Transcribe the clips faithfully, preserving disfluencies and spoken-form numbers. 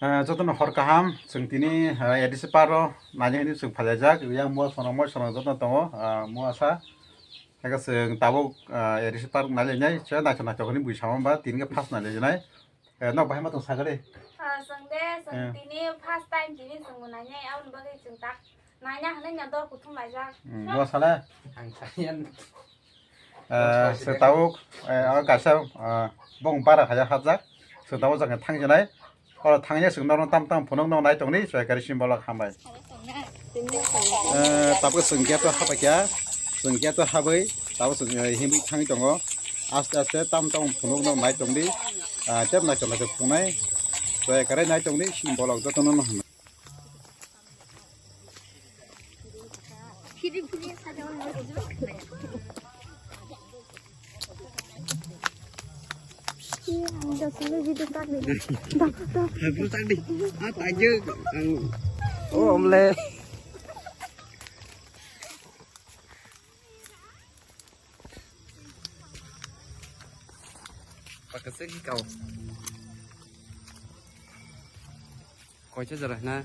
Ah, jotono hor kaham, chwng tini, ah, A D C park o naina hinwi chwng phailaijak, yang mua sonong moi sonong jotono tongo, ah, mua sa. Hakhe chwng tabuk, ah, A D C park nailainai, se naithok naithok hinwi bui sama ba, tini khe first nailainai. Eh, nok bahai ma tong sakari? Ah, chwng de, chwng Eh. tini first time tini chwng bo nainai, aboni bagwi chwng tak naina hinwi no dor kuthum laijak. Hmm, mua sala? Ang salian. Eh, se tabuk, eh, o kaisa, eh, bong bara khaijak hapjak. Se tabuk jang thang jinai. Oro thangya chwng norok tam tam phunuk no nai tongdi, chwng kari sim bolok hambai. Eh, tabuk chwng gate o habai kha, chwng gate o habai, tabuk chwng, eh, himwi thangwi tongo. Aste aste tam tam phunuk no nai tongdi. Ah, tep naithok naithok phunai. Chwng kari nai tongdi, sim bolok jotono no hambai. Oh, omle. Pakasik kau. Koicha jora na.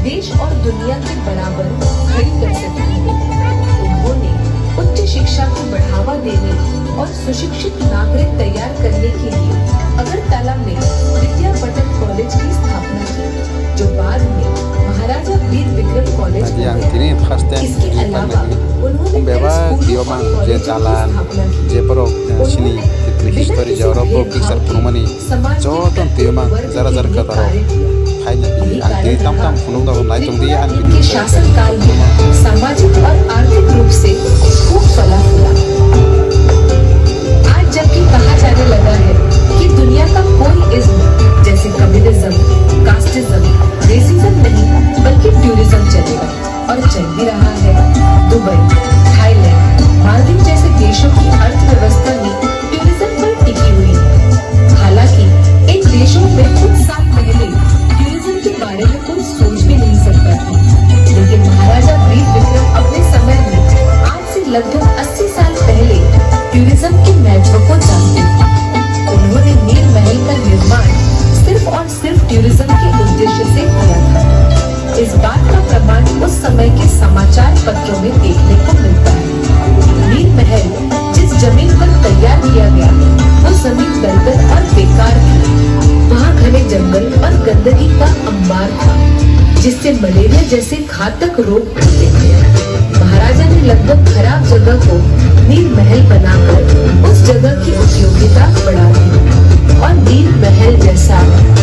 देश और दुनिया के बराबर खड़ी कर सकती है। उन्होंने उच्च शिक्षा को बढ़ावा देने और सुशिक्षित नागरिक तैयार करने के लिए अगरतला में विद्यापटन कॉलेज की स्थापना की, जो बाद में महाराजा वीर विक्रम कॉलेज बन गया। Yang tini first time इसके अलावा उन्होंने कई स्कूलों और कॉलेजों की स्थापना की। Uno विभिन्न क्षेत्रों में कार्य किया। Joto twi mang jara jara kwtal rok phaina twi ang tini tam tam phunuk dago nai tong di ang video. शासनकाल में सामाजिक और आर्थिक रूप से खूब फला फूला। आज जबकि कहा जाने लगा है कि दुनिया का कोई इज्म जैसे कम्युनिज्म, कास्टिज्म, रेसिज्म नहीं बल्कि टूरिज्म चलेगा। और चल भी रहा है। दुबई, थाईलैंड, मालदीव जैसे देशों की अर्थव्यवस्था भी टूरिज्म पर टिकी हुई है। हालांकि इन देशों में कुछ साल पहले टूरिज्म के बारे में कोई सोच भी नहीं सकता था, लेकिन महाराजा वीर विक्रम अपने समय में आज से लगभग अस्सी साल पहले टूरिज्म के महत्व को जानते थे। उन्होंने नीर महल का निर्माण सिर्फ और सिर्फ टूरिज्म के उद्देश्य से किया था। इस बात का प्रमाण उस समय के समाचार पत्रों में देखने को मिलता है। नीर महल जिस जमीन पर तैयार किया गया, वो जमीन दलदल और बेकार थी। वहाँ घने जंगल और गंदगी का अंबार था, जिससे मलेरिया जैसे घातक रोग फैलते थे। महाराजा ने लगभग खराब जगह को नीर महल बनाकर उस जगह की उपयोगिता बढ़ा दी और नीर महल जैसा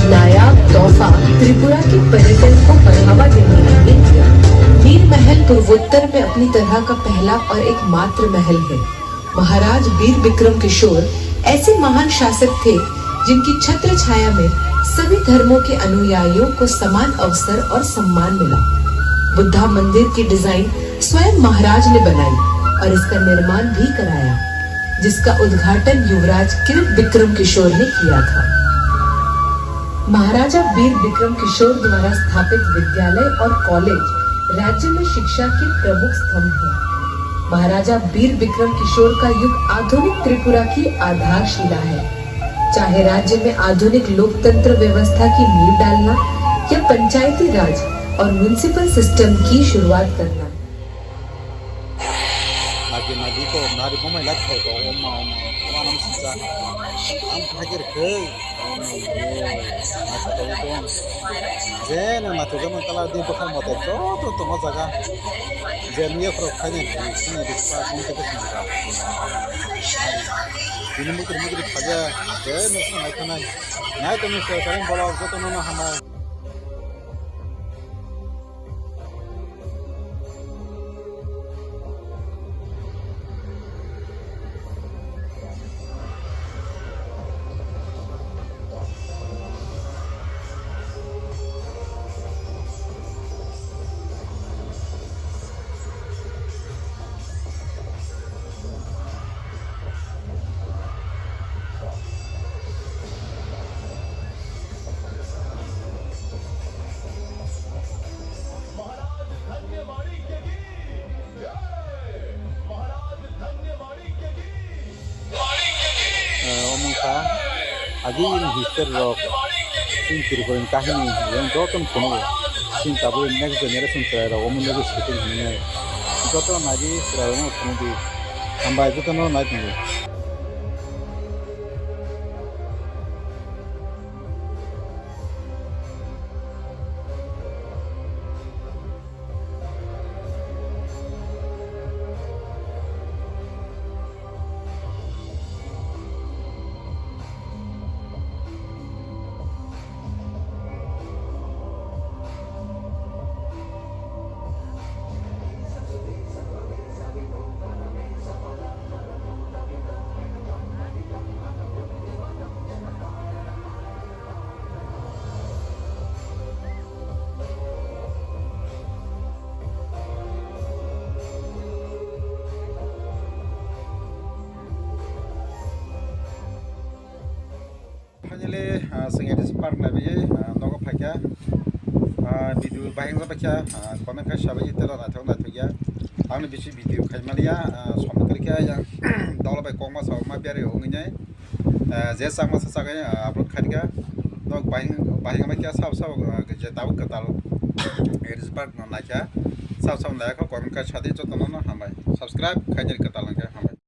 नायाब तोहफा त्रिपुरा के पर्यटन को बढ़ावा देने के लिए दिया। नीर महल पूर्वोत्तर में अपनी तरह का पहला और एकमात्र महल है। महाराज वीर विक्रम किशोर ऐसे महान शासक थे, जिनकी छत्र छाया में सभी धर्मों के अनुयायियों को समान अवसर और सम्मान मिला। बुद्धा मंदिर की डिजाइन स्वयं महाराज ने बनाई और इसका निर्माण भी कराया, जिसका उद्घाटन युवराज किरण विक्रम किशोर ने किया था। महाराजा वीर विक्रम किशोर द्वारा स्थापित विद्यालय और कॉलेज राज्य में शिक्षा के प्रमुख स्तंभ हैं। महाराजा वीर विक्रम किशोर का युग आधुनिक त्रिपुरा की आधारशिला है। चाहे राज्य में आधुनिक लोकतंत्र व्यवस्था की नींव डालना या पंचायती राज और म्युनिसिपल सिस्टम की शुरुआत करना। Nadi nadi ko nadi bomai lak thai ko oma oma oma nam sisa. Am thagir khe. Je no na to jama kala di bokha mote to to to mo jaga. Je niya pro khani sini di pa kon te ke sini ka. Ini mukir mukir khaja. Je no sa nai khanai. Nai to ni se karen bola ko to no no hama. Agi in history rok, chini Tripura ni kahini, yang joto no phunukgo. Chini tabuk next generation chwrai rok, omo nugwi shooting hinwi nai. Joto nagi chwrai rok no phunukdi. Hambai joto no nai tongdi. Finally, ah, chwng Heritage Park naiwi, ah, nogo phaikha. Ah, video bahai wngjakbaikha, ah, comment khai sabai tela naithok naithok ya. Ang ni bisi video khai maliya, ah, som kwrwikha yang dola bai kokma sa ma berwi wngwi nai. Ah, je chakma sa chagai, ah, upload khaikha. Nok bahai, bahai wngbaikha sabo sabo, ah, je tabuk kwtal Heritage Park no naikha. Sabo sabo naikha comment khai sadi jotono no hambai. Subscribe khaidi kwtal wngkha hambai.